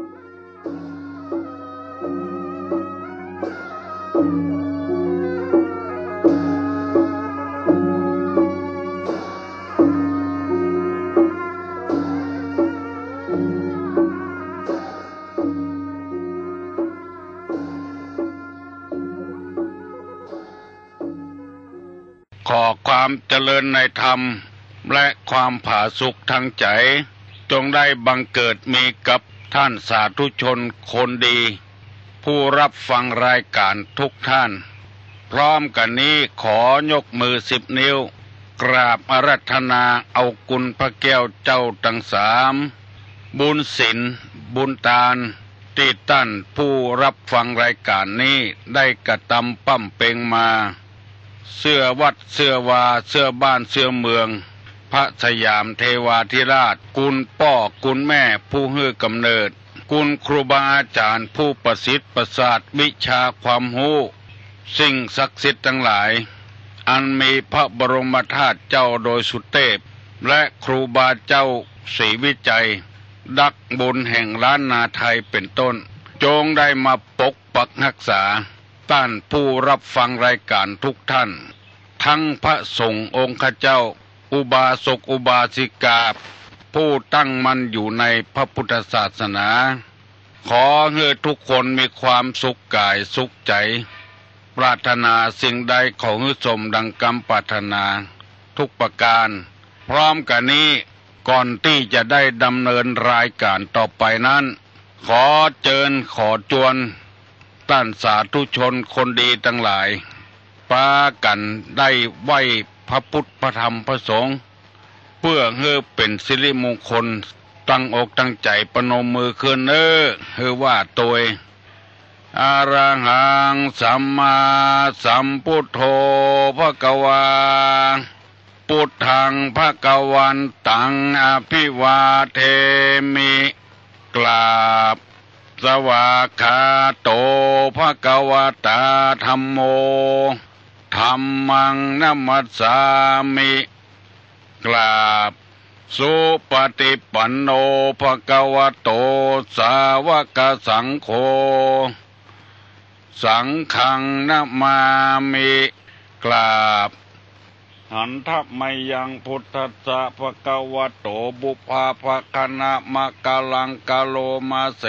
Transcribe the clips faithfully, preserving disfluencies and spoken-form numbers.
ขอความเจริญในธรรม และความผาสุกทางใจ๋ จงได้บังเกิดมีกับท่านสาธุชนคนดี ผู้รับฟังรายการทุกท่าน พร้อมกั๋นนี้ขอยกมือสิบนิ้ว กราบอาราธนาเอาคุณพระแก้วเจ้าตังสาม บุญศีล บุญตาน ตี้ต้านผู้รับฟังรายการนี้ได้กระตำปำเป็งมา เสื้อวัดเสื้อวา เสื้อบ้านเสื้อเมือง พระสยามเทวาธิราช คุณป้อคุณแม่ผู้หื้อกำเนิด คุณครูบาอาจ๋ารย์ผู้ประสิทธิ์ประสาทวิชาความฮู้ สิ่งศักดิ์สิทธิ์ตังหลาย อันมีพระบรมธาตุเจ้าดอยสุเตพ และครูบาเจ้าศรีวิชัย นักบุญแห่งล้านนาไทยเป๋นต้น จงได้มาปกปักฮักษา ต้านผู้รับฟังรายการทุกท่าน ทั้งพระสงฆ์องค์ข้าเจ้า อุบาสกอุบาสิกา ผู้ตั้งมั่นอยู่ในพระพุทธศาสนา ขอหื้อทุกคนมีความสุขก๋ายสุขใจ๋ ปรารถนาสิ่งใดขอหื้อสมดังกำปรารถนาทุกประการ พร้อมกั๋นนี้ ก่อนตี้จะได้ดำเนินรายการต่อไปนั้น ขอเจิญขอจวน ต้านสาธุชนคนดีตังหลาย ปากั๋นได้ไหว้พระพุทธพระธรรมพระสงฆ์ เปื้อหื้อเป๋นสิริมงคล ตั้งอกตั้งใจ๋ประนมมือขึ้นเน้อ หื้อว่าโตย อะระหังสัมมาสัมพุทโธภะคะวา พุทธังภะคะวันตังอะภิวาเทมิ กราบ สวากขาโตภะคะวะตาธัมโม ธัมมังนะมัสสามิ กราบ สุปะฏิปันโนภะคะวะโต สาวะกะสังโฆ สังฆังนะมามิ กราบ หันทะมะยังพุทธัสสะภะคะวะโต ปุพพะภะคะนะมะกะลังกะโลมาเส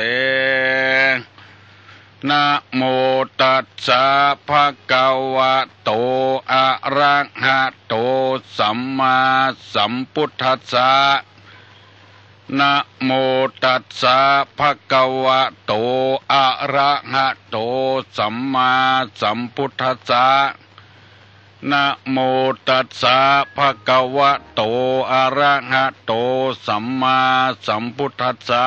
นะโมตัสสะภะคะวะโต อะระหะโต สัมมาสัมพุทธัสสะ นะโมตัสสะภะคะวะโต อะระหะโต สัมมาสัมพุทธัสสะ นะโมตัสสะภะคะวะโต อะระหะโต สัมมาสัมพุทธัสสะ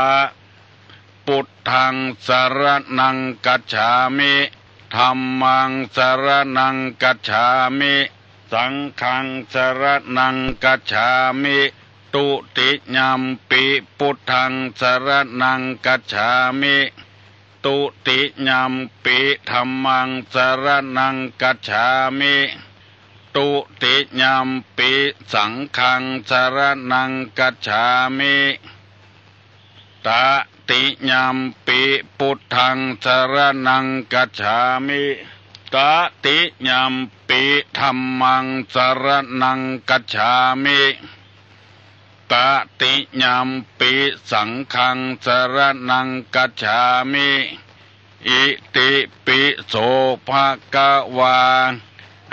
พุทธังสะระณังคัจฉามิ ธัมมังสะระณังคัจฉามิ สังฆังสะระณังคัจฉามิ ตุติยัมปิพุทธังสะระณังคัจฉามิ ตุติยัมปิธัมมังสะระณังคัจฉามิ ตุติยัมปิสังฆังสะระณังคัจฉามิ ตะติยัมปิพุทธังสะระณังคัจฉามิ ตะติยัมปิธัมมังสะระณังคัจฉามิ ตะติยัมปิสังฆังสะระณังคัจฉามิ อิติปิโสภะคะวา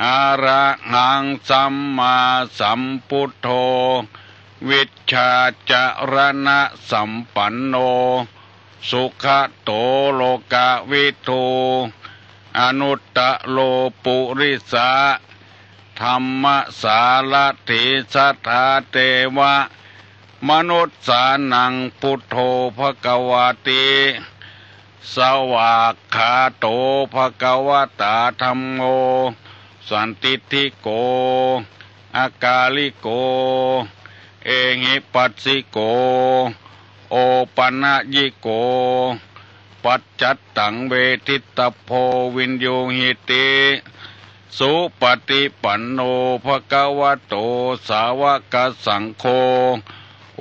อะระหังสัมมาสัมพุทโธ วิชชาจะระณะสัมปันโน สุขะโตโลกะวิทู อนุตตะโรปุริสะ ธัมมะสารถี สัทธาเตวะ มนุสสานัง พุทโธภะคะวาติ สวากขาโตภะคะวะตาธัมโม สันทิฏฐิโก อะกาลิโก เอหิปัสสิโก โอปะนะยิโก ปัจจัตตังเวทิตะโพ วิญญูหิติ สุปะฏิปันโนภะคะวะโต สาวะกะสังโฆ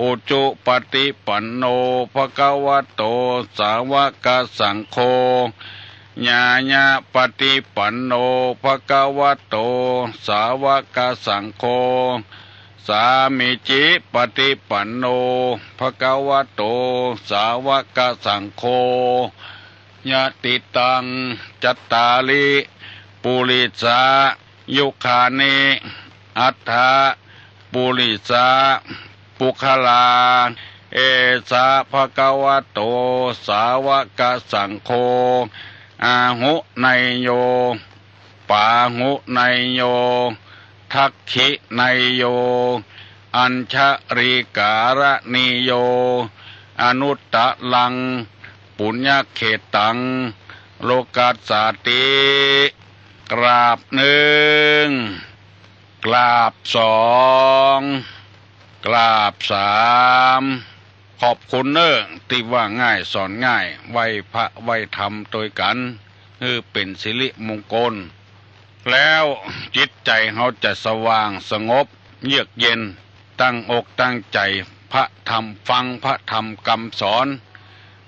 อุจุปฏิปันโน ภะคะวะโต สาวกสังโฆ ญาญาปฏิปันโน ภะคะวะโต สาวกสังโฆ สามีจิปฏิปันโน ภะคะวะโต สาวกสังโฆ ยะติตัง จัตตาริ ปุริสา ยุคานิ อัฏฐะ ปุริสา ปุคคลา เอสะ ภะคะวะโต สาวกสังโฆ อาหุเนยโย ปาหุเนยโย ทักขิเนยโย อัญชลีการณีโย อนุตตรัง ปุญญเขตัง โลกัสสาติ กราบนึ่ง กราบสอง กราบสาม ขอบคุณเน่อ ตี้ว่าง่ายสอนง่าย ไหว้พระไหว้ธรรมตวยกั๋น หื้อเป๋นสิริมงคล แล้วจิตใจ๋เฮาจะสว่างสงบเยือกเย็น ตั้งอกตั้งใจ๋พระธรรม ฟังพระธรรมกำสอน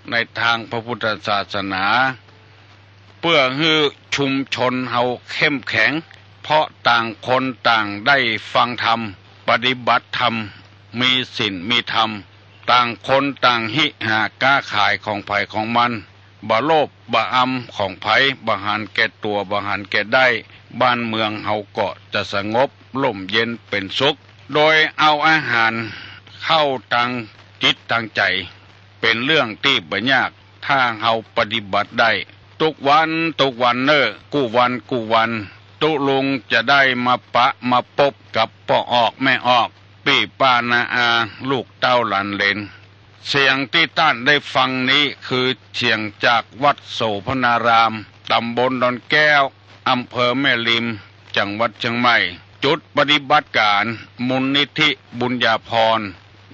ในตางพระพุทธศาสนา เปื้อหื้อชุมชนเฮาเข้มแข็ง เพราะต่างคนต่างได้ฟังธรรม ปฏิบัติธรรม มีศีลมีธรรม ต่างคนต่างฮิหาก๊าขายของใผของมัน บ่โลภบ่อำของใผ บ่หันแก่ตั๋ว บ่หันแก่ได้ บ้านเมืองเฮาก็จะสงบร่มเย็นเป๋นสุข โดยเอาอาหารเข้าตางจิตตางใจ๋ เป๋นเรื่องตี้บ่ยาก ถ้าเฮาปฏิบัติได้ ตุ๊กวันตุ๊กวันเน่อ กู้วันกู้วัน ตุ๊ลุงจะได้มาปะมาปบกับป้อออกแม่ออก ปี้ป้าน้าอา ลูกเต้าหลานเหลน เสียงตี้ต้านได้ฟังนี้คือเสียงจากวัดโสภณาราม ต๋ำบลดอนแก้ว อำเภอแม่ริม จังหวัดเชียงใหม่ จุดปฏิบัติก๋านมูลนิธิบุญญาภรณ์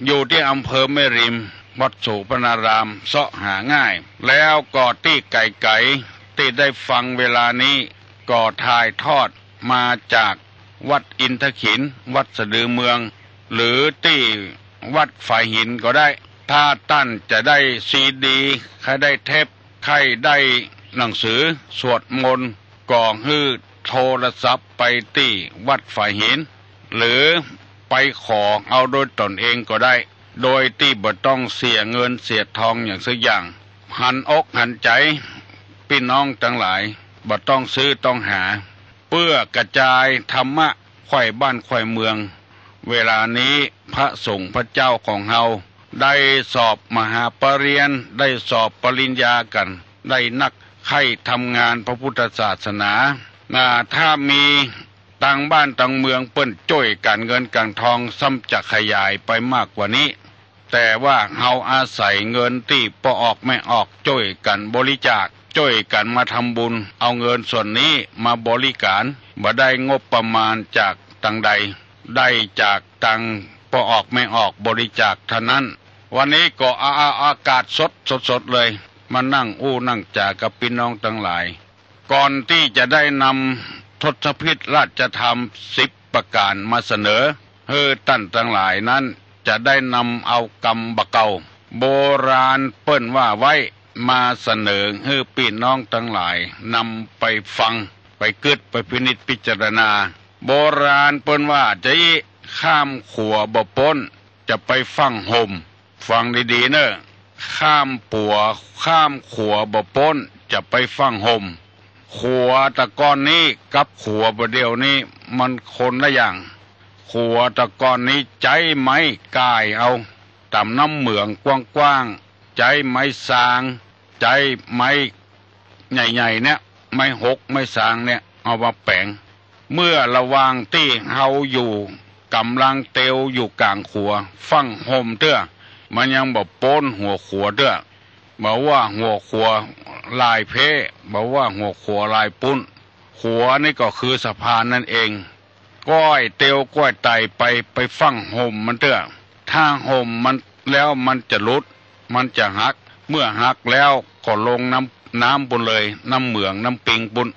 อยู่ตี้อำเภอแม่ริม วัดโสภณาราม เซาะหาง่าย แล้วก็ตี้ไก๋ๆ ตี้ได้ฟังเวลานี้ ก็ถ่ายทอดมาจากวัดอินทขิล วัดสะดือเมือง หรือตี้วัดฝายหินก็ได้ ถ้าต้านจะได้ซีดี ใค่ได้เทป ใค่ได้หนังสือสวดมนต์ ก็หื้อโทรศัพท์ไปตี้วัดฝายหิน หรือไปขอเอาโดยต๋นเองก็ได้ โดยตี้บ่ต้องเสียเงินเสียทองอย่างสักอย่าง หันอกหันใจ๋ปี้น้องตังหลาย บ่ต้องซื้อต้องหา เปื้อกระจายธรรมะไขว่บ้านไขว่เมือง เวลานี้พระสงฆ์พระเจ้าของเฮา ได้สอบมหาปริญญา ได้สอบปริญญากั๋น ได้นักใค่ทำงานพระพุทธศาสนา อ่า ถ้ามีตางบ้านตางเมืองเปิ้นจ้วยกั๋นเงินกั๋นทอง ซ้ำจะขยายไปมากกว่านี้ แต่ว่าเฮาอาศัยเงินตี้ป้อออกแม่ออกจ้วยกั๋นบริจาค จ้วยกั๋นมาทำบุญ เอาเงินส่วนนี้มาบริก๋าน บ่ได้งบประมาณจากตางใด ได้จากตางป้อออกแม่ออกบริจาคเต้านั้น วันนี้ก็เอา เอาอากาศสด สดๆ เลย มานั่งอู้นั่งจ๋ากับปี้น้องตังหลาย ก่อนตี้จะได้นำทศพิธราชธรรมสิบประก๋านมาเสนอหื้อต้านตังหลายนั้น จะได้นำเอากำบ่าเก่า โบราณเปิ้นว่าไว้ มาเสนอหื้อปี้น้องตังหลายนำไปฟัง ไปกึ๊ด ไปพินิจพิจารณา โบราณเปิ้นว่าจะอี้ ข้ามขัวบ่ป๊น จะไปฟั่งห่ม ฟังดีๆ เน่อ ข้ามปัว ข้ามขัวบ่ป๊น จะไปฟั่งห่ม ขัวตะก่อนนี้กับขัวบ่าเดี่ยวนี้มันคนละอย่าง ขัวตะก่อนนี้ใจ๊ไม้ก่ายเอา ต๋ามน้ำเหมืองกว้างๆ ใจ๊ไม้ซาง ใจ๊ไม้ใหญ่ๆ เนี่ย ไม้หก ไม้ซางเนี่ย เอามาแป๋ง เมื่อระหว่างตี้เฮาอยู่ ก่ำลังเตียวอยู่ก๋างขัว ฟั่งห่มเตื้อ มันยังบ่ป๊นหัวขัวเตื้อ บ่ว่าหัวขัวลายเพ้ บ่ว่าหัวขัวลายปุ้น ขัวนี่ก็คือสะพานนั่นเอง ก้อยเตียวก้อยไต่ไป ไปฟั่งห่มมันเตื้อ ถ้าห่มมันแล้วมันจะหลุด มันจะหัก เมื่อหักแล้วก็ลงน้ำ น้ำปุ้นเลย น้ำเหมืองน้ำปิงปุ้น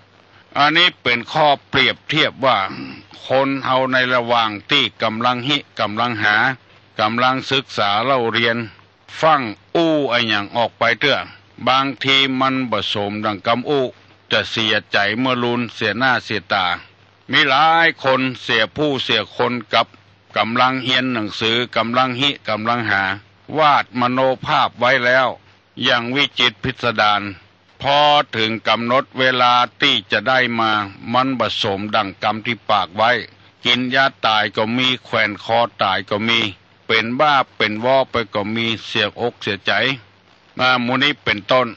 อันนี้เป๋นข้อเปรียบเทียบว่า คนเฮาในระหว่างตี้ก่ำลังฮิก่ำลังหา ก๋ำลังศึกษาเล่าเฮียน ฟั่งอู้อะหยังออกไปเตื้อ บางทีมันบ่สมดั่งกำอู้ จะเสียใจ๋เมื่อลูน เสียหน้าเสียต๋า มีหลายคนเสียผู้เสียคนกับก๋ำลังเฮียนหนังสือ ก๋ำลังฮิ ก๋ำลังหา วาดมโนภาพไว้แล้ว อย่างวิจิตรพิสดาร พอเถิงก๋ำหนดเวลาตี้จะได้มา มันบ่สมดั่งกำตี้ปากไว้ กิ๋นยาต๋ายก็มี แขวนคอต๋ายก็มี เป๋นบ้าเป๋นวอไปก็มี เสียอกเสียใจ๋ อ่า หมู่นี้เป๋นต้น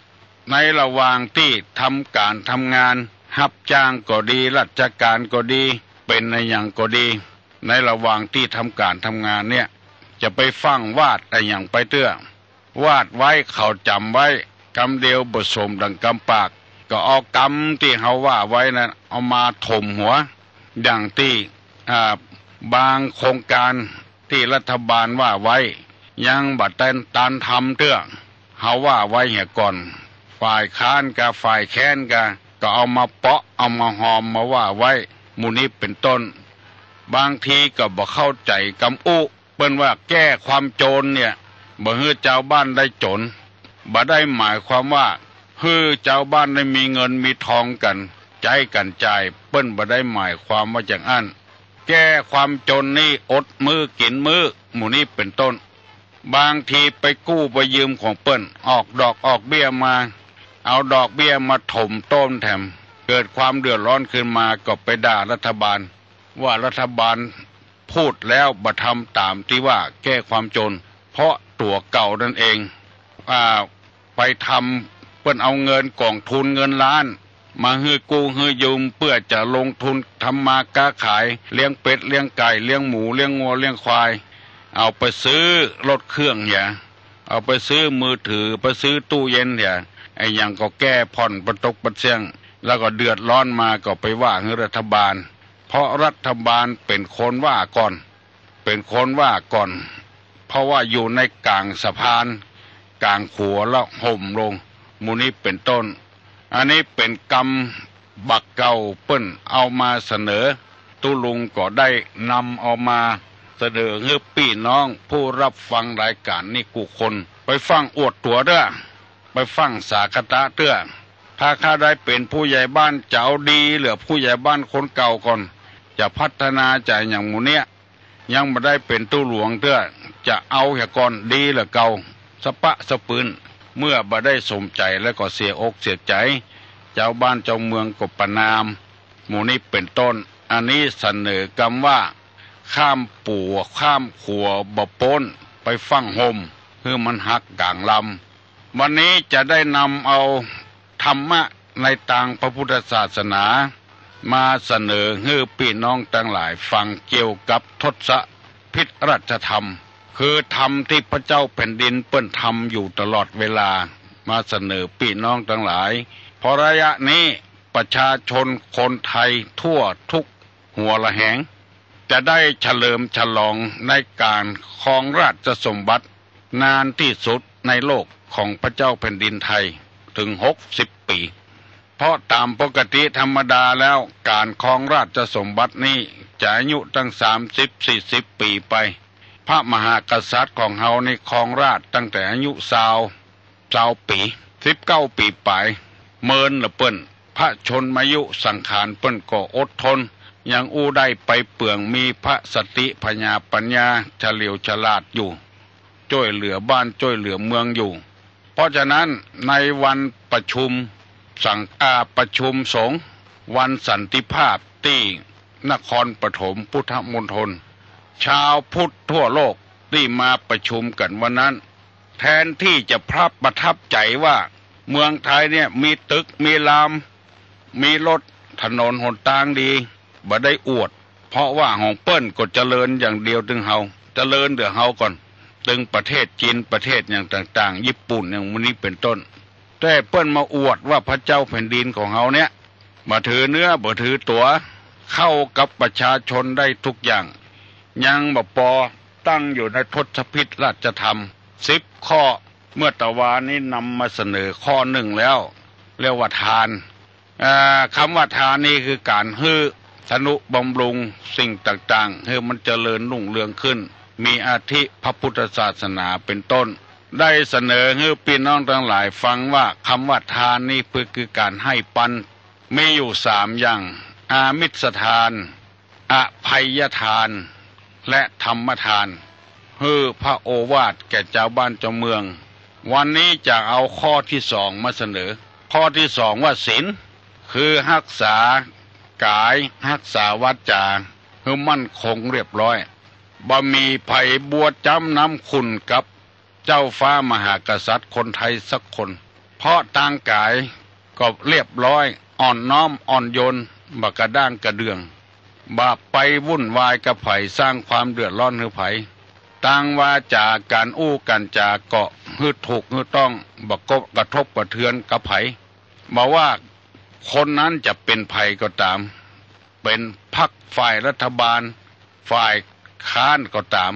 ในระหว่างตี้ทำก๋านทำงาน ฮับจ้างก็ดี ราชก๋านก็ดี เป๋นอะหยังก็ดี ในระหว่างตี้ทำก๋านทำงานเนี่ย จะไปฟั่งวาดอะหยังไปเตื้อ วาดไว้เขาจ๋ำไว้ กำเดียวบ่สมดั่งกำปาก ก็เอากำตี้เฮาว่าไว้นั้น เอามาถมหัว อย่างตี้ อ่า บางโครงก๋านตี้รัฐบาลว่าไว้ ยังบ่ตัน ตันทำเตื้อ เฮาว่าไว้เหียก่อน ฝ่ายค้านกา ฝ่ายแค้นกา ก็เอามาเปาะ เอามาหอมมาว่าไว้ หมู่นี้เป๋นต้น บางทีก็บ่เข้าใจ๋กำอู้ เปิ้นว่าแก้ความจนเนี่ย บ่หื้อจาวบ้านได้จน บ่ได้หมายความว่าหื้อจาวบ้านได้มีเงินมีทองกั๋น ใจ๊กั๋นจ่าย เปิ้นบ่ได้หมายความว่าอย่างอั้น แก้ความจนนี่อดมื้อกิ๋นมื้อ หมู่นี้เป๋นต้น บางทีไปกู้ไปยืมของเปิ้น ออกดอกออกเบี้ยมา เอาดอกเบี้ยมาถมต้นแถม เกิดความเดือดร้อนขึ้นมาก็ไปด่ารัฐบาล ว่ารัฐบาลพูดแล้วบ่ทำต๋ามตี้ว่าแก้ความจน เพราะตั๋วเก่านั่นเอง อ่า ไปทำ เปิ้นเอาเงินก๋องทุนเงินล้าน มาหื้อกู้หื้อยืม เปื้อจะลงทุนทำมาก๊าขาย เลี้ยงเป็ดเลี้ยงไก่ เลี้ยงหมูเลี้ยงงัวเลี้ยงควาย เอาไปซื้อรถเครื่องเหีย เอาไปซื้อมือถือ ไปซื้อตู้เย็นเหีย อะหยังก็แก้ผ่อนปะตกปะเสี้ยง แล้วก็เดือดร้อนมาก็ไปว่าหื้อรัฐบาล เพราะรัฐบาลเป๋นคนว่าก่อน เป๋นคนว่าก่อน เพราะว่าอยู่ในก๋างสะพาน ก๋างขัวแล้วห่มลง หมู่นี้เป๋นต้น อันนี้เป๋นกำบักเก่า เปิ้นเอามาเสนอ ตุ๊ลุงก็ได้นำเอามาเสนอหื้อปี้น้องผู้ฮับฟังรายก๋านนี้กู้คน ไปฟั่งอวดตั๋วเตื้อ ไปฟั่งสาคตะเตื้อ ถ้าข้าได้เป๋นผู้ใหญ่บ้านจะเอาดีเหลือผู้ใหญ่บ้านคนเก่าก่อน จะพัฒนาจะอะหยังหมู่เนี้ย ยังบ่ได้เป๋นตุ๊หลวงเตื้อ จะเอาเหียก่อนดีเหลือเก่า สะป๊ะสะปืน เมื่อบ่ได้สมใจ๋แล้วก็เสียอกเสียใจ๋ จาวบ้านจาวเมืองก็ประณาม หมู่นี้เป๋นต้น อันนี้เสนอกำว่า ข้ามปั่วข้ามขัวบ่ป๊น ไปฟั่งห่ม หื้อมันหักก๋างลำ วันนี้จะได้นำเอาธรรมะในตางพระพุทธศาสนา มาเสนอหื้อปี้น้องตังหลายฟังเกี่ยวกับทศพิธราชธรรม คือธรรมตี้พระเจ้าแผ่นดินเปิ้นทำอยู่ตลอดเวลา มาเสนอปี้น้องตังหลาย เพราะระยะนี้ประชาชนคนไทยทั่วทุกหัวระแหง จะได้เฉลิมฉลองในก๋านครองราชสมบัตินานตี้สุดในโลกของพระเจ้าแผ่นดินไทย เถิงหกสิบปี๋ เพราะต๋ามปกติธรรมดาแล้วก๋านครองราชสมบัตินี้จะอายุตั้งสามสิบสี่สิบปี๋ไป พระมหากษัตริย์ของเฮานี่ครองราชย์ตั้งแต่อายุซาว ซาวปี๋ สิบเก้าปี๋ป๋าย เมินละเปิ้น พระชนมายุสังขารเปิ้นก็อดทน ยังอู้ได้ไปเปื้องมีพระสติผญาปัญญาเฉลียวฉลาดอยู่ จ้วยเหลือบ้านจ้วยเหลือเมืองอยู่ เพราะฉะนั้นในวันประชุมสัง อ่า ประชุมสงฆ์วันสันติภาพตี้นครปฐมพุทธมณฑล ชาวพุทธทั่วโลกตี้มาประชุมกั๋นวันนั้น แทนตี้จะพระประทับใจ๋ว่าเมืองไทยเนี่ยมีตึกมีราม มีรถ ถนนหนตางดี บ่ได้อวด เพราะว่าของเปิ้นก็เจริญอย่างเดียวเถิงเฮา เจริญเตื้อเฮาก่อน เถิงประเทศจีน ประเทศอย่างต่างๆ ญี่ปุ่นอย่างหมู่นี้เป๋นต้น แต่เปิ้นมาอวดว่าพระเจ้าแผ่นดินของเฮาเนี่ย บ่ถือเนื้อบ่ถือตั๋ว เข้ากับประชาชนได้ทุกอย่าง ยังบ่ปอ ตั้งอยู่ในทศพิธราชธรรมสิบข้อ เมื่อตะวานี้นำมาเสนอข้อหนึ่งแล้ว เรียกว่าทาน อ่า กำว่าทานนี่คือก๋านหื้อทนุบำรุงสิ่งต่างๆ หื้อมันเจริญรุ่งเรืองขึ้น มีอาทิพระพุทธศาสนาเป็นต้น ได้เสนอหื้อปี้น้องตังหลายฟังว่า กำว่าทานนี้เปิ้นคือก๋านหื้อปัน มีอยู่สามอย่าง อามิสทาน อภัยทาน และธรรมทาน หื้อพระโอวาทแก่จาวบ้านจาวเมือง วันนี้จะเอาข้อตี้สองมาเสนอ ข้อตี้สองว่าศีล คือฮักษาก๋าย ฮักษาวาจา หื้อมั่นคงเรียบร้อย บ่มีใผบัวจ๊ำน้ำขุ่นกับเจ้าฟ้ามหากษัตริย์คนไทยสักคน เพราะตางก๋ายก็เรียบร้อย อ่อนน้อมอ่อนโยน บ่กระด้างกระเดื่อง บ่ไปวุ่นวายกับใผ สร้างความเดือดร้อนหื้อใผ ตางวาจาก๋ารอู้ก๋านจ๋าก็หื้อถูกหื้อต้อง บ่กระทบกระเทือนกับใผ บ่ว่าคนนั้นจะเป๋นใผก็ต๋าม เป๋นพรรคฝ่ายรัฐบาล ฝ่ายค้านก็ต๋าม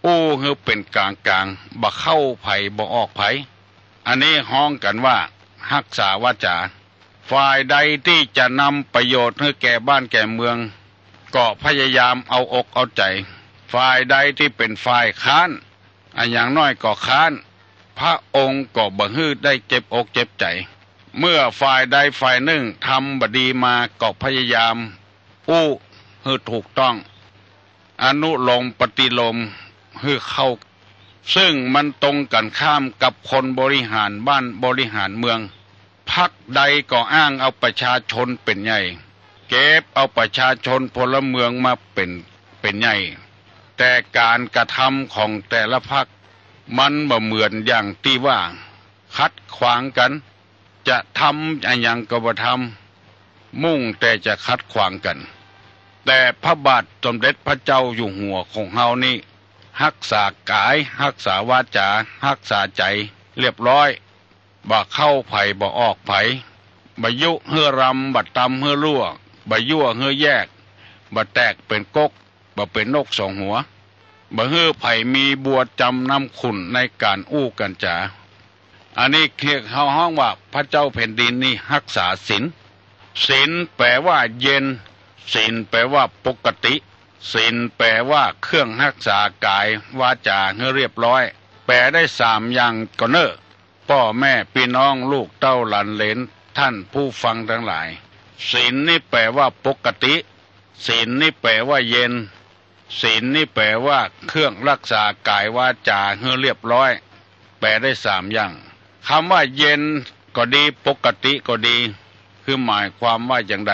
อู้หื้อเป๋นก๋างๆ บ่เข้าใผบ่ออกใผ อันนี้ฮ้องกั๋นว่าฮักษาวาจา ฝ่ายใดตี้จะนำประโยชน์หื้อแก่บ้านแก่เมือง ก็พยายามเอาอกเอาใจ๋ ฝ่ายใดตี้เป๋นฝ่ายค้าน อะ อย่างน้อยก็ค้าน พระองค์ก็บ่หื้อได้เจ็บอกเจ็บใจ๋ เมื่อฝ่ายใดฝ่ายนึ่งทำบ่ดีมาก็พยายามอู้หื้อถูกต้อง อนุโลมปฏิโลมหื้อเข้า ซึ่งมันตรงกั๋นข้ามกับคนบริหารบ้านบริหารเมือง พรรคใดก็อ้างเอาประชาชนเป๋นใหญ่ เก็บเอาประชาชนพลเมืองมาเป๋น เป๋นใหญ่ แต่ก๋านกระทำของแต่ละพรรค มันบ่เหมือนอย่างตี้ว่า ขัดขวางกั๋น จะทำอะหยังก็บ่ทำ มุ่งแต่จะขัดขวางกั๋น แต่พระบาทสมเด็จพระเจ้าอยู่หัวของเฮานี้ ฮักษาก๋าย ฮักษาวาจา ฮักษาใจ๋เรียบร้อย บ่เข้าใผบ่ออกใผ บ่ยุหื้อรำ บ่ตำหื้อลั่ว บ่ยั่วหื้อแยก บ่แตกเป๋นก๊ก บ่เป๋นนกสองหัว บ่หื้อใผมีบัวจ๊ำน้ำขุ่นในก๋านอู้ก๋านจ๋า อันนี้เรียกเฮาฮ้องว่าพระเจ้าแผ่นดินนี่ฮักษาศีล ศีลแป๋ว่าเย็น ศีลแป๋ว่าปกติ ศีลแป๋ว่าเครื่องฮักษาก๋ายวาจ๋าหื้อเรียบร้อย แป๋ได้สามอย่างก่อเน่อ ป้อแม่ปี้น้องลูกเต้าหลานเหลน ท่านผู้ฟังตังหลาย ศีลนี่แป๋ว่าปกติ ศีลนี่แป๋ว่าเย็น ศีลนี่แป๋ว่าเครื่องฮักษาก๋ายวาจ๋าหื้อเรียบร้อย แป๋ได้สามอย่าง กำว่าเย็นก็ดี ปกติก็ดี คือหมายความว่าอย่างใด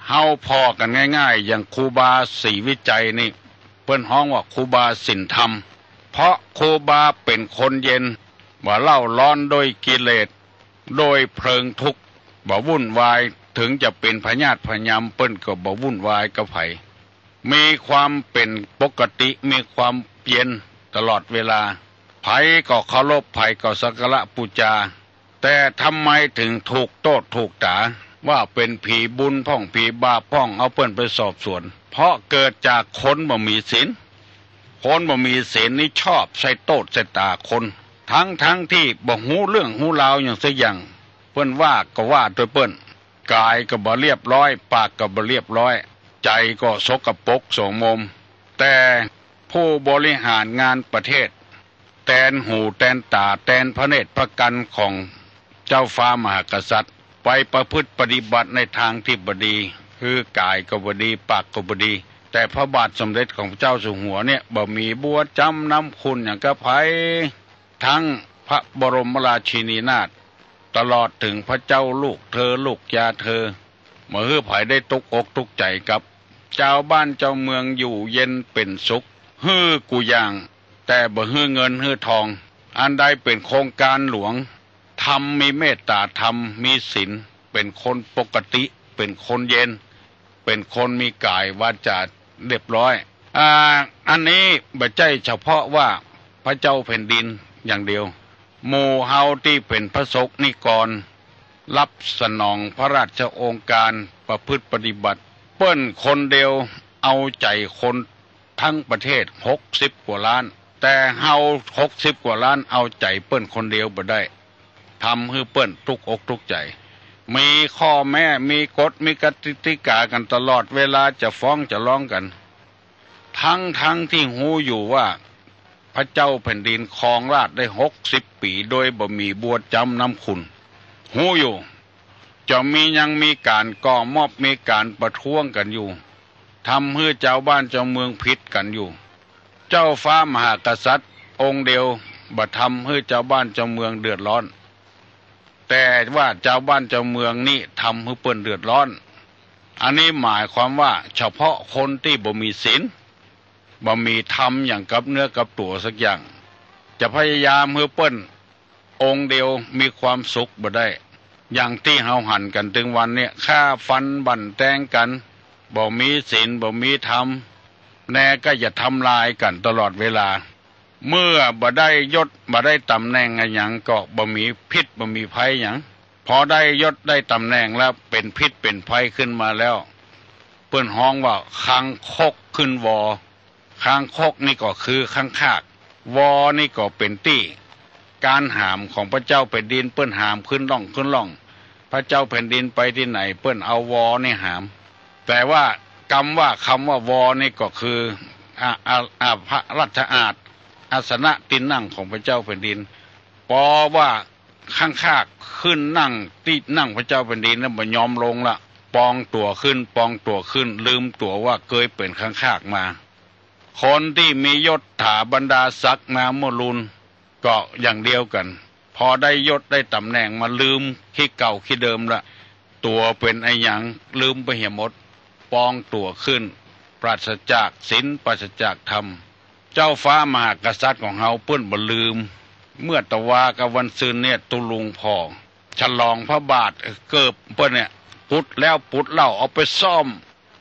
เฮาผ่อกั๋นง่ายๆ อย่างครูบาศรีวิชัยนี่ เปิ้นฮ้องว่าครูบาศีลธรรม เพราะครูบาเป๋นคนเย็น บ่เล่าร้อนโดยกิเลส โดยเพลิงทุกข์ บ่วุ่นวาย เถิงจะเป๋นพยาธิพยามเปิ้นก็บ่วุ่นวายกับใผ มีความเป๋นปกติ มีความเย็นตลอดเวลา ใผก็เคารพ ใผก็สักการะปู๋จา แต่ทำไมเถิงถูกโต้ษถูกต๋า ว่าเป๋นผีบุญพ่องผีบาปพ่อง เอาเปิ้นไปสอบสวน เพราะเกิดจากคนบ่มีศีล คนบ่มีศีลนี่ชอบใส่โต้ษใส่ต๋าคน ทั้งๆ ตี้บ่ฮู้เรื่องฮู้ราวหยังสักอย่าง เปิ้นว่าก็ว่าตวยเปิ้น ก๋ายก็บ่เรียบร้อย ปากก็บ่เรียบร้อย ใจ๋ก็สกปรกโสมม แต่ผู้บริหารงานประเทศ แตนหูแตนต๋า แตนพระเนตรพระกัณฑ์ของเจ้าฟ้ามหากษัตริย์ ไปประพฤติปฏิบัติในตางตี้บ่ดี คือก๋ายก็บ่ดี ปากก็บ่ดี แต่พระบาทสมเด็จของพระเจ้าสู่หัวเนี่ย บ่มีบัวจ๊ำน้ำขุ่นหยังกับใผ ตึงพระบรมราชินีนาถ ตลอดเถิงพระเจ้าลูกเธอ ลูกยาเธอ บ่หื้อใผได้ตุ๊กอกตุ๊กใจ๋กับ จาวบ้านจาวเมืองอยู่เย็นเป๋นสุข หื้อกู้อย่าง แต่บ่หื้อเงินหื้อทอง อันใดเป๋นโครงก๋านหลวง ธรรม มีเมตต๋าธรรม มีศีล เป๋นคนปกติ เป๋นคนเย็น เป๋นคนมีก๋ายวาจ๋าเรียบร้อย อ่า อันนี้บ่ใจ้เฉพาะว่าพระเจ้าแผ่นดินอย่างเดียว หมู่เฮาตี้เป๋นพระสงฆ์นิกร รับสนองพระราชโองการประพฤติปฏิบัติ เปิ้นคนเดียวเอาใจ๋คนตึงประเทศหกสิบกว่าล้าน แต่เฮาหกสิบกว่าล้านเอาใจ๋เปิ้นคนเดียวบ่ได้ ทำหื้อเปิ้นตุ๊กอกตุ๊กใจ๋ มีข้อแม้ มีกฎ มีกติกากั๋นตลอดเวลา จะฟ้องจะร้องกั๋น ทั้งๆ ตี้ฮู้อยู่ว่าพระเจ้าแผ่นดินครองราชย์ได้หกสิบปี๋โดยบ่มีบัวจ๊ำน้ำขุ่น ฮู้อยู่ จะมียังมีก๋านก่อม็อบ มีก๋านประท้วงกั๋นอยู่ ทำหื้อจาวบ้านจาวเมืองผิดกั๋นอยู่ เจ้าฟ้ามหากษัตริย์องค์เดียวบ่ทำหื้อจาวบ้านจาวเมืองเดือดร้อน แต่ว่าจาวบ้านจาวเมืองนี้ทำหื้อเปิ้นเดือดร้อน อันนี้หมายความว่าเฉพาะคนตี้บ่มีศีล บ่มีธรรมอย่างกับเนื้อกับตั๋วสักอย่าง จะพยายามหื้อเปิ้นองค์เดียวมีความสุขบ่ได้ อย่างตี้เฮาหันกั๋นตึงวันเนี่ย ฆ่าฟันบั่นแตงกั๋น บ่มีศีล บ่มีธรรม แน่ก็จะทำลายกั๋นตลอดเวลา เมื่อบ่ได้ยศบ่ได้ต๋ำแหน่งอะหยังก็บ่มีพิษบ่มีภัยหยัง พอได้ยศได้ต๋ำแหน่งแล้วเป๋นพิษเป๋นภัยขึ้นมาแล้ว เปิ้นฮ้องว่าคางคกขึ้นวอ คางคกนี่ก็คือคางคาก วอนี่ก็เป๋นตี้ ก๋านหามของพระเจ้าแผ่นดิน เปิ้นหามขึ้นฮ่องขึ้นฮ่อง พระเจ้าแผ่นดินไปตี้ไหนเปิ้นเอาวอนี่หาม แต่ว่ากำว่า กำว่าวอนี่ก็คือ อา อา อา พระราชอาสน์ อาสนะตี้นั่งของพระเจ้าแผ่นดิน ปอว่าคางคากขึ้นนั่งตี้นั่งพระเจ้าแผ่นดินแล้วบ่ยอมลงละ ปองตั๋วขึ้น ปองตั๋วขึ้น ลืมตั๋วว่าเกยเป๋นคางคากมา คนตี้มียศถาบรรดาศักดิ์มาเมื่อลูน ก็อย่างเดียวกั๋น พอได้ยศได้ต๋ำแหน่งมาลืมขี้เก่าขี้เดิมละ ตั๋วเป๋นอะหยังลืมไปเหียหมด ปองตั๋วขึ้น ปราศจากศีล ปราศจากธรรม เจ้าฟ้ามหากษัตริย์ของเฮาเปิ้นบ่ลืม เมื่อตะวากับวันซืนเนี่ย ตุ๊ลุงผ่อ ฉลองพระบาทเกิบเปิ้นเนี่ย ปุดแล้วปุดเล่าเอาไปซ่อม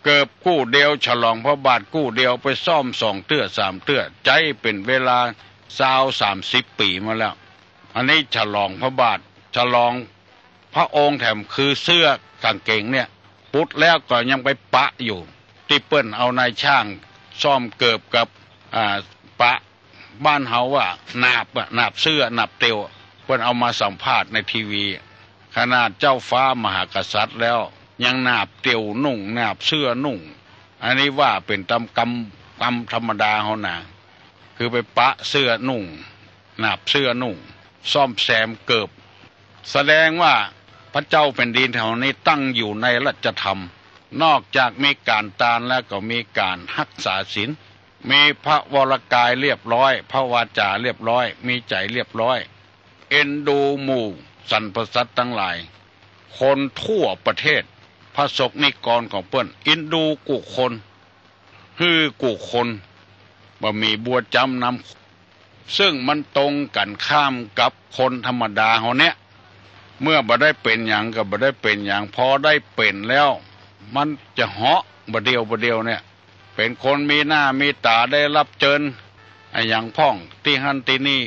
เกิบกู้เดียว ฉลองพระบาทกู้เดียว ไปซ่อมสองเตื้อสามเตื้อ ใจ๊เป๋นเวลาซาวสามสิบปี๋มาแล้ว อันนี้ฉลองพระบาท ฉลองพระองค์แถมคือเสื้อกางเกงเนี่ย ปุดแล้วก็ยังไปปะอยู่ ตี้เปิ้นเอานายช่างซ่อมเกิบกับ อ่า ปะ บ้านเฮาว่าหนาบอะ หนาบเสื้อ หนาบเตียว เปิ้นเอามาสัมภาษณ์ในทีวี ขนาดเจ้าฟ้ามหากษัตริย์แล้ว ยังหนาบเตียวนุ่ง หนาบเสื้อนุ่ง อันนี้ว่าเป๋นต๋ามกำ กำธรรมดาเฮานา คือไปปะเสื้อนุ่ง หนาบเสื้อนุ่ง ซ่อมแซมเกิบ แสดงว่าพระเจ้าแผ่นดินแถวนี้ตั้งอยู่ในราชธรรม นอกจากมีก๋านตานแล้วก็มีก๋านฮักษาศีล มีพระวรกายเรียบร้อย พระวาจ๋าเรียบร้อย มีใจ๋เรียบร้อย เอ็นดูหมู่สรรพสัตว์ตังหลาย คนทั่วประเทศ พระสงฆ์นิกรของเปิ้น เอ็นดูกู้คน หื้อกู้คน บ่มีบัวจ๊ำน้ำ ซึ่งมันตรงกั๋นข้ามกับคนธรรมดาเฮาเนี่ย เมื่อบ่ได้เป๋นหยังก็บ่ได้เป๋นหยัง พอได้เป๋นแล้ว มันจะเหาะบ่าเดี่ยวบ่าเดี่ยวเนี่ย เป๋นคนมีหน้ามีต๋า ได้รับเจิญอะหยังพ่องตี้หั้นตี้นี่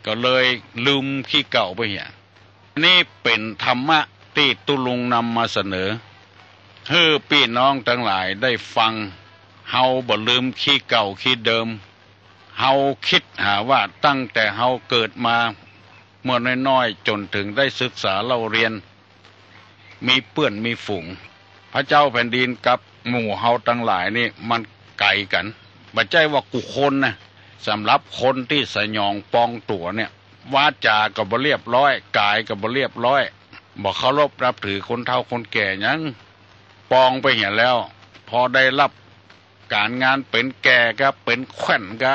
ก็เลยลืมขี้เก่าไปเหีย นี่เป๋นธรรมะตี้ตุ๊ลุงนำมาเสนอ หื้อปี้น้องตังหลายได้ฟัง เฮาบ่ลืมขี้เก่าขี้เดิม เฮาคิดหาว่าตั้งแต่เฮาเกิดมาเมื่อน้อยๆ จ๋นเถิงได้ศึกษาเล่าเรียน มีเปื้อนมีฝูง พระเจ้าแผ่นดินกับหมู่เฮาตังหลายนี่มันไก๋กั๋น บ่ใจ้ว่ากู้คนนะ สำหรับคนตี้สยองปองตั๋วเนี่ย วาจ๋าก็บ่เรียบร้อย ก๋ายก็บ่เรียบร้อย บ่เคารพนับถือคนเฒ่าคนแก่หยัง ปองไปเหียแล้ว พอได้รับก๋านงานเป๋นแก่กา เป๋นแขว่นกา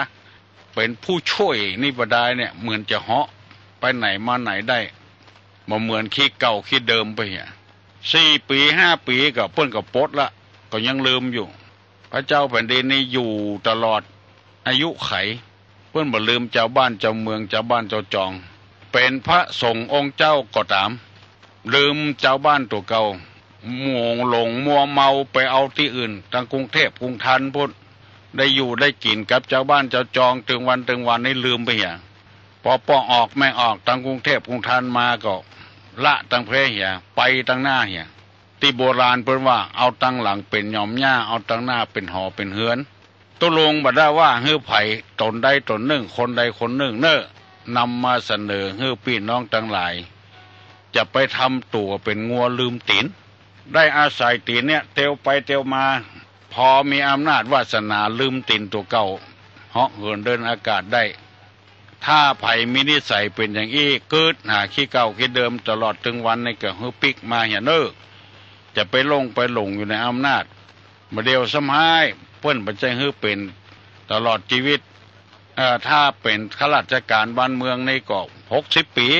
เป๋นผู้ช่วยนี่บ่ดายเนี่ย เหมือนจะเหาะไปไหนมาไหนได้ บ่เหมือนขี้เก่าขี้เดิมไปเหีย สี่ปี๋ห้าปี๋ก็เปิ้นก็ปลดละ ก็ยังลืมอยู่ พระเจ้าแผ่นดินนี่อยู่ตลอดอายุไข เปิ้นบ่ลืมจาวบ้านจาวเมือง จาวบ้านจาวจอง เป๋นพระสงฆ์องค์เจ้าก็ต๋าม ลืมจาวบ้านตั๋วเก่า มัวหลงมัวเมาไปเอาตี้อื่น ตังกรุงเทพฯกรุงธนบุรีพู้น ได้อยู่ได้กิ๋นกับจาวบ้านจาวจอง ตึงวันตึงวันนี่ลืมไปเหีย ปอป้อออกแม่ออกตังกรุงเทพฯกรุงธนบุรีมาก็ละตังเพเหีย ไปตังหน้าเหีย ตี้โบราณเปิ้นว่า เอาตังหลังเป๋นหย่อมหญ้า เอาตังหน้าเป๋นหอเป๋นเฮือน ตุ๊ลุงบ่ได้ว่าหื้อใผ ต๋นใดต๋นนึ่ง คนใดคนนึ่งเน่อ นำมาเสนอหื้อปี้น้องตังหลาย จะไปทำตั๋วเป๋นงัวลืมตี๋น ได้อาศัยตี๋นเนี่ยเตียวไปเตียวมา พอมีอำนาจวาสนาลืมตี๋นตั๋วเก่า เหาะเหินเดินอากาศได้ ถ้าใผมีนิสัยเป๋นอย่างอี้ กึ๊ดหาขี้เก่าขี้เดิมตลอดตึงวันนี่ ก็หื้อปิ๊กมาเหียเน่อ จะไปหลงไปหลงอยู่ในอำนาจ บ่าเดี่ยวซ้ำฮ้าย เปิ้นบ่ใจ้หื้อเป๋นตลอดจีวิต เอ่อ ถ้าเป๋นข้าราชการบ้านเมืองนี่ก็หกสิบปี๋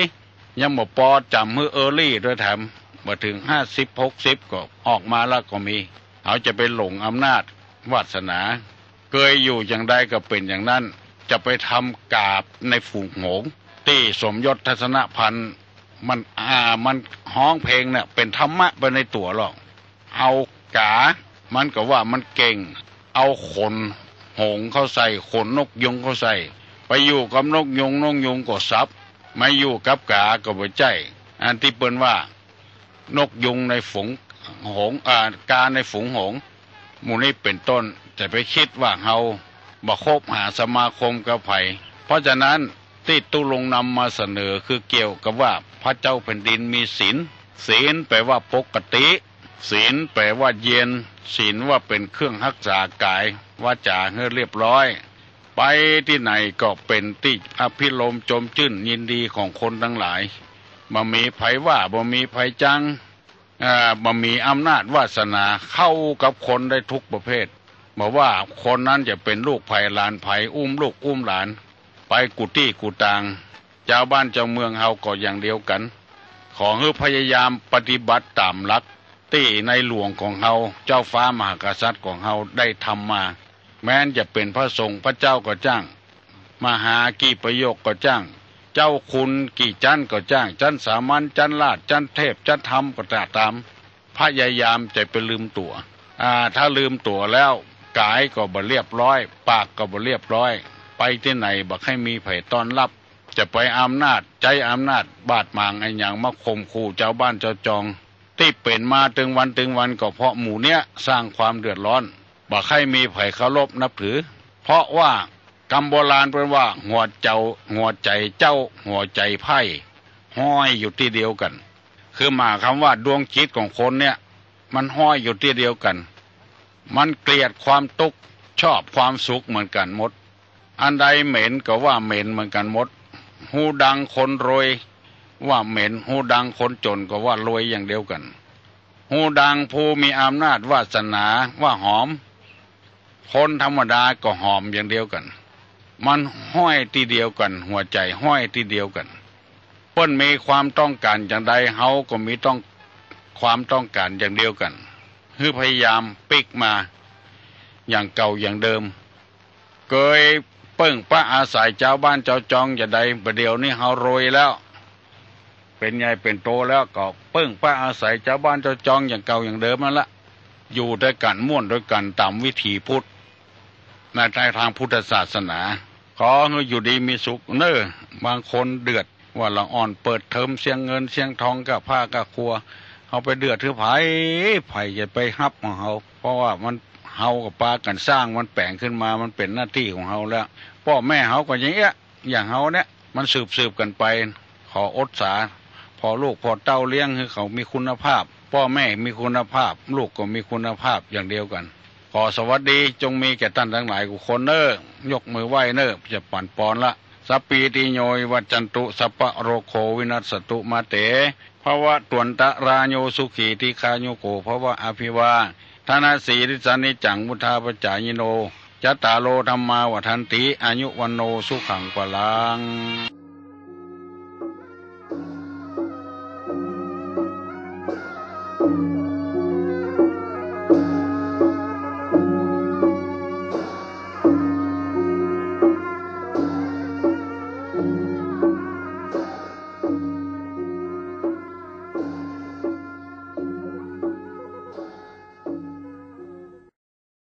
ยังบ่ปอจ๋ำหื้อเออร์ลี่ตวยแถม บ่เถิงห้าสิบ หกสิบ ก็ออกมาแล้วก็มี เฮาจะไปหลงอำนาจวาสนา เกยอยู่อย่างใดก็เป๋นอย่างนั้น จะไปทำก๋าในฝูงหงส์ ตี้สมยศทัศนพันธ์ มัน อ่า มันฮ้องเพลงเนี่ยเป๋นธรรมะไปในตั๋วลอ เอาก๋า มันก็ว่ามันเก่ง เอาขนหงส์เข้าใส่ ขนนกยูงเข้าใส่ ไปอยู่กับนกยูง นกยูงก็สับ มาอยู่กับก๋าก็บ่ใจ้ อันตี้เปิ้นว่า นกยูงในฝูงหงส์ อ่า ก๋าในฝูงหงส์ หมู่นี้เป๋นต้น จะไปกึ๊ดว่าเฮาบ่คบหาสมาคมกับใผ เพราะฉะนั้นตี้ตุ๊ลุงนำมาเสนอคือเกี่ยวกับว่าพระเจ้าแผ่นดินมีศีล ศีลแป๋ว่าปกติ ศีลแป๋ว่าเย็น ศีลว่าเป๋นเครื่องฮักษากายวาจ๋าหื้อเรียบร้อย ไปตี้ไหนก็เป๋นตี้อภิรมย์จมจื้นยินดีของคนตังหลาย บ่มีใผว่า บ่มีใผจัง อ่า บ่มีอำนาจวาสนา เข้ากับคนได้ทุกประเภท บ่ว่าคนนั้นจะเป๋นลูกใผหลานใผ อุ้มลูกอุ้มหลาน ไปกู้ตี้กู้ตาง จาวบ้านจาวเมืองเฮาก็อย่างเดียวกั๋น ขอหื้อพยายามปฏิบัติต๋ามหลักตี้ในหลวงของเฮา เจ้าฟ้ามหากษัตริย์ของเฮาได้ทำมา แม้นจะเป๋นพระสงฆ์พระเจ้าก็จ้าง มหากี่ประโยคก็จ้าง เจ้าคุณกี่จั๊นก็จ้าง จั๊นสามัญ จั๊นราช จั๊นเทพ จั๊นธรรมก็ต๋าม พยายามจะไปลืมตั๋ว อ่า ถ้าลืมตั๋วแล้ว ก๋ายก็บ่เรียบร้อย ปากก็บ่เรียบร้อย ไปตี้ไหนบ่ใค่มีใผต้อนฮับ จะไปอำนาจ ใจ๊อำนาจบาดหมางอะหยังมาข่มขู่จาวบ้านจาวจอง ตี้เป๋นมาตึงวันตึงวันก็เพราะหมู่เนี้ยสร้างความเดือดร้อน บ่ใค่มีใผเคารพนับถือ เพราะว่ากำโบราณเปิ้นว่า หัวเจ้า หัวใจ๋เจ้า หัวใจ๋ไพร่ ห้อยอยู่ตี้เดียวกั๋น คือหมายความว่าดวงจิตของคนเนี่ย มันห้อยอยู่ตี้เดียวกั๋น มันเกลียดความตุ๊กข์ ชอบความสุขเหมือนกั๋นหมด อันใดเหม็นก็ว่าเหม็นเหมือนกั๋นหมด ฮูดังคนรวยว่าเหม็น ฮูดังคนจ๋นก็ว่ารวยอย่างเดียวกั๋น ฮูดังผู้มีอำนาจวาสนาว่าหอม คนธรรมดาก็หอมอย่างเดียวกั๋น มันห้อยตี้เดียวกั๋น หัวใจ๋ห้อยตี้เดียวกั๋น เปิ้นมีความต้องก๋านอย่างใด เฮาก็มีต้อง ความต้องก๋านอย่างเดียวกั๋น หื้อพยายามปิ๊กมาอย่างเก่าอย่างเดิม เกยเปิ้งป๊าอาศัยจาวบ้านจาวจองจะใด บ่าเดี่ยวนี้เฮารวยแล้ว เป๋นใหญ่เป๋นโตแล้ว ก็เปิ้งป๊าอาศัยจาวบ้านจาวจองอย่างเก่าอย่างเดิมนั่นละ อยู่ตวยกั๋น ม่วนตวยกั๋นต๋ามวิถีพุทธ ในทางพุทธศาสนา ขอหื้ออยู่ดีมีสุขเน่อ บางคนเดือดว่าละอ่อนเปิดเทอมเสี้ยงเงินเสี้ยงทองก้าผ้าก้าครัว เฮาไปเดือดหื้อใผ ใผจะไปฮับของเฮา เพราะว่ามัน เฮาก็ปากั๋นสร้างมันแป๋งขึ้นมา มันเป๋นหน้าตี้ของเฮาแล้ว ป้อแม่เฮาก็อย่างเอี้ย อย่างเฮาเนี่ย มันสืบๆ กั๋นไป ขออดสา ผ่อลูกผ่อเต้าเลี้ยงหื้อเขามีคุณภาพ ป้อแม่มีคุณภาพ ลูกก็มีคุณภาพอย่างเดียวกั๋น ขอสวัสดีจงมีแก่ต้านตังหลายกู้คนเน่อ ยกมือไหว้เน่อ จะปั๋นปอนละ สัพพีติโยวิวัชชันตุ สัพพะโรโควินัสสตุ มาเต ภวัตวันตะราโย สุขีทีฆายุโกภวะ อภิวาทะนะสีลิสสะนิจจัง วุฑฒาปจายิโน จัตตาโรธัมมาวัฑฒันติ อายุวัณโณสุขังพลัง